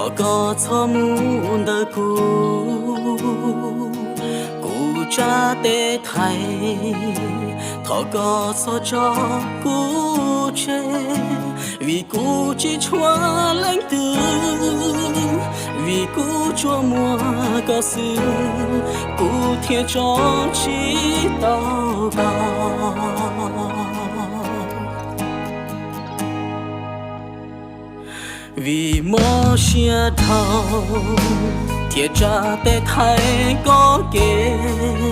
Thov koj txhob mus ntawm kuv, kuv tsa tes thaiv. Thov koj txhob tso kuv tseg, vim kuv tsis tshuav leej twg, vim kuv tsuas muaj koj xwb, kuv thiaj tso tsis tau koj. Vim mob siab dhau thiaj tsa tes thaiv koj kev,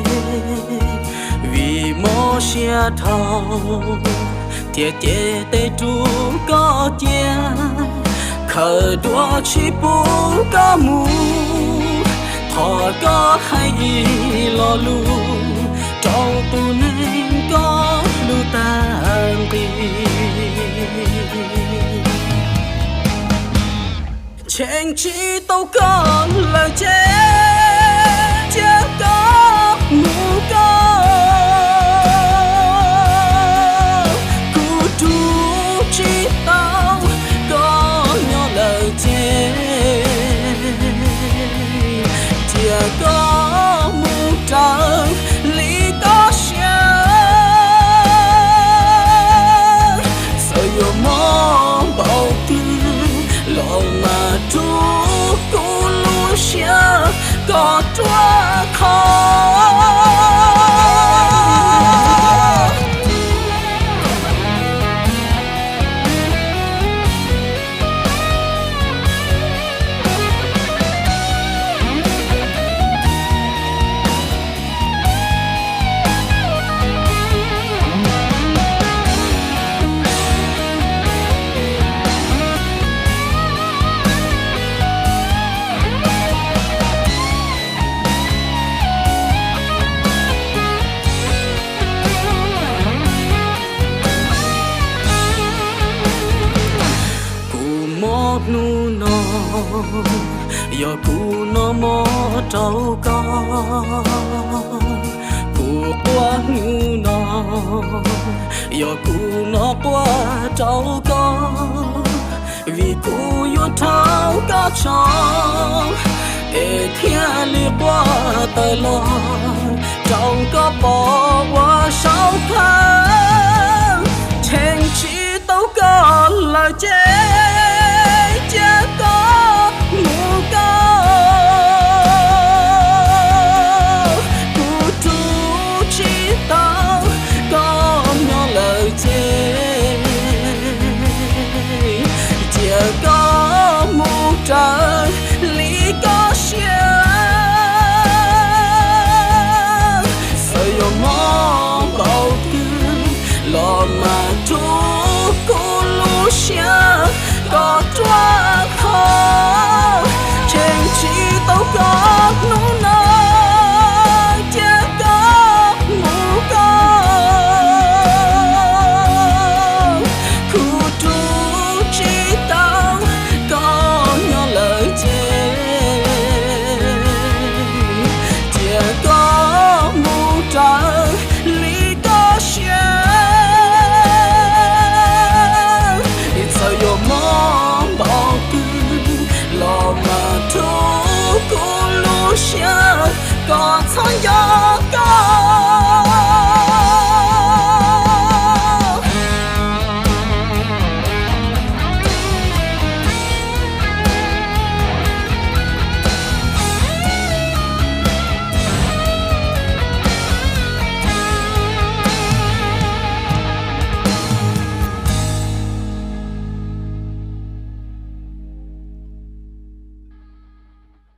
vim mob siab dhau thiaj cev tes rau koj cia, khawm dua tsis pub koj mus. Thov koj hais ib lo lus rau tus neeg koj hlub tag nqi. Cheem tsis tau koj lawm ces cia koj mus koj, kuv rub tsis tau koj nyob lawm ces cia koj mus raws li koj siab. Txawm yuav mob npaum twg los mas rub kuv lub siab kom ruaj khov. Kuv mob hnub no, yog kuv noj mov rau koj. Kuv quaj hnub no, yog kuv noj quaj rau koj. Vim kuv yuav rau koj tso, es thiaj li quaj tawm los rau koj pom ua saum phaj. Cheem tsis tau koj lawm ces cia koj mus koj, kuv rub tsis tau koj nyob lawm ces cia koj mus raws li koj siab. Txawm yuav mob npaum twg los mas rub kuv lub siab kom ruaj khov. Cheem tsis tau koj